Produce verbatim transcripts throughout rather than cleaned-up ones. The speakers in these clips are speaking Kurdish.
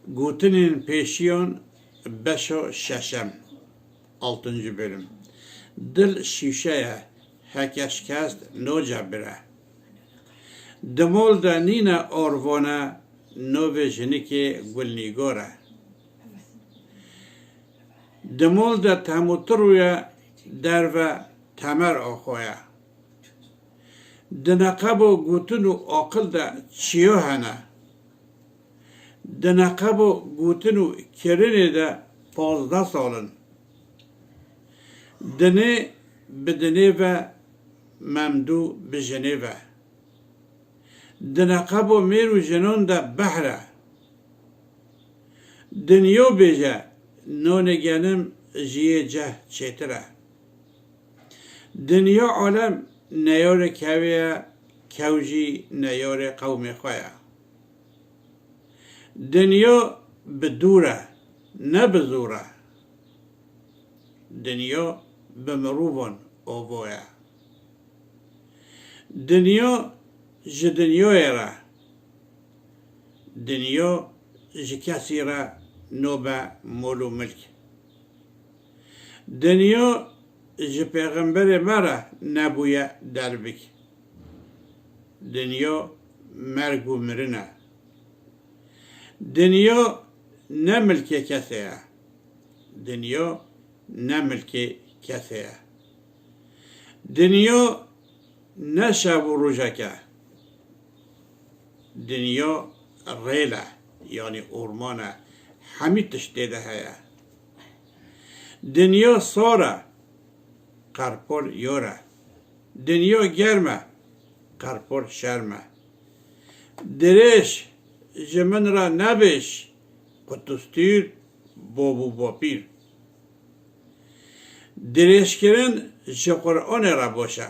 Gotinên pêşiyan, beşa şeşem. Altıncı bölüm. Dil şîşe ye, heke şikest noce bire. Di mol de nîne orvone, novê jinikê gulnîgor e. Di mol de temûtirû ye, derve temer oxo ye. Di neqebo gotin û aqil de çiyo hene. Di neqebo gotin û kirinê de pazdeh sal in. Dinê bi dinê ve, Memdû bi jinê ve. Di neqebo mêr û jinan de behr e. Dinyo bêje, nonê genim ji yê ceh çêtir e. Dinya alem neyorê kewê ye, kew jî neyorê qewmê xwe ye. Dinya bi dûr e, ne bi zûr e. Dinya bi mirovan ovo ye. Dinya ji dinyayê re, dinya ji kesî re nobe mol û milk. Dinya ji pêxemberê me re nebûye derbik. Dinya merg û mirin e. Dinya ne milkê kesê ye. Dinya ne milkê kesê ye. Dinya ne şev û rojek e. Dinya rêl e, yanî orman e. Hemî tişt tê de heye. Dinya sar e, qerpol yor e. Dinya germ e, qerpol şerm e. Dirêj ji min re nebêj, qutustîr, bov û bopîr. Dirêjkirin ji Qur'anê re baş e.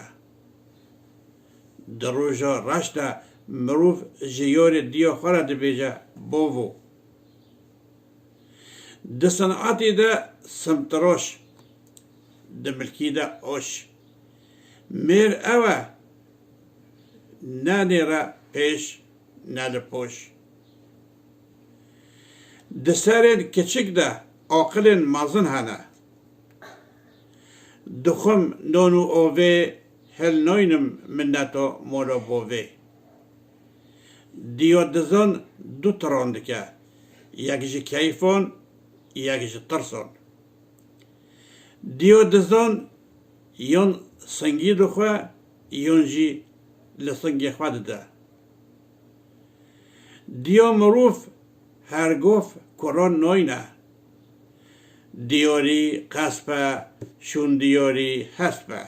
Di roja reş de mirov ji yorê diya xwe re dibêje bovo. Di sinetê de simtiroş, di milkî de oş. Mêr ew e, ne nêre pêş, ne li poş. Di serên kiçik de aqilên mezin hene. Dixwim non û ovê, hilnaynim minneto molo bovê. Diyo dizon du tiran dike, yek ji keyfon, yek ji tirson. Diyo dizon yon singî dixwe, yon jî li singê xwe dide. Diyo mirov her gof kuron noyne. Diyorî qesp e, şûn diyorî hesp e.